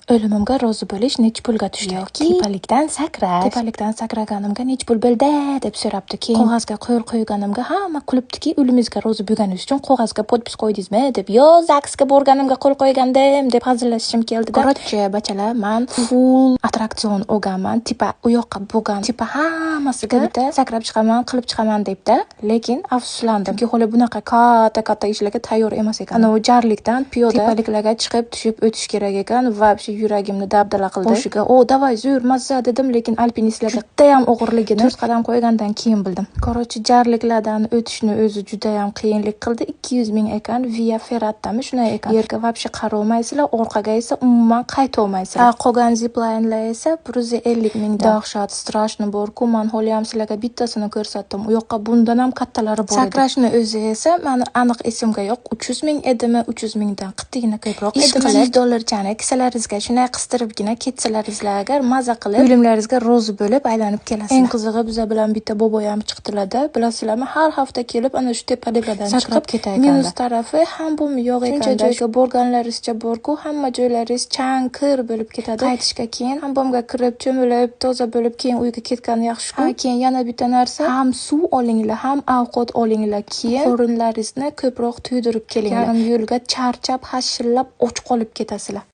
O'limimga rozi bo'lish nechi pulga tushdi? Yoki Tepalikdan sakrash. Tepalikdan sakraganimga nechi pul bo'ldi, deb so'rabdi. Keyin qog'ozga qo'l qo'yganimga hamma kulibdiki, o'limizga rozi bo'lganingiz uchun qog'ozga подпись qo'ydingizmi, deb. Yo, ZAGSga borganimga qo'l qo'ygandim, deb hazillashishim keldida. Короче, bachalar, man full attraksion olganman. Типа u yoqqa bo'lgan, типа hammasiga bitta sakrab chiqaman, qilib chiqaman debda. Lekin afsuslandim. Chunki hali bunaqa katta-katta ishlarga tayyor emas ekan. Anavi jarlikdan piyoda tepaliklarga chiqib tushib o'tish kerak ekan. Вообще yuragimni dabdala qildi. Boshiga, "O, давай, zo'r, mazza", dedim, lekin alpinistlarga judayam og'irligini 4 qadam qo'ygandan keyin bildim. Короче, jarliklardan o'tishni o'zi judayam qiyinlik qildi. 200 ming ekan, Via Ferrattami, shunday ekan. Yerga вообще qarolmaysizlar, orqaga esa umuman qaytolmaysizlar. Ha, qolgan ziplinelar esa 150 mingdan. Dahshat, страшно bor-ku, man haliyam sizlarga bittasini ko'rsatdim. U yoqqa bundan ham kattalari bor edi. Sakrashni o'zi esa mani aniq esimga yo'q, 300 ming edimi, 300 mingdan qittigina ko'proq edimi. 100 dollarchani kissalaringizga shunday qistiribgina ketsalaringizlar agar, maza qilib, o'limlaringizga rozi bo'lib aylanib kelasizlar. Eng qizig'i, biza bilan bitta boboyam chiqdilar-da. Bilasizlarmi, har hafta kelib ana shu tepaliklardan Sakrab chiqib ketar Minus ekanda. tarafi ham bu yo'q ekan. Shuncha joyga borganlaringizcha borku, hamma joylaringiz chang, kir bo'lib ketadi. Qaytishga keyin hammomga kirib, cho'milib, toza bo'lib, keyin uyga ketgani yaxshi-ku. Ha, keyin yana bitta narsa, ham suv olinglar, ham ovqat olinglar. Keyin qorinlaringizni ko'proq to'ydirib kelinglar. Yarim yo'lga charchab, hashillab och qolib ketasizlar.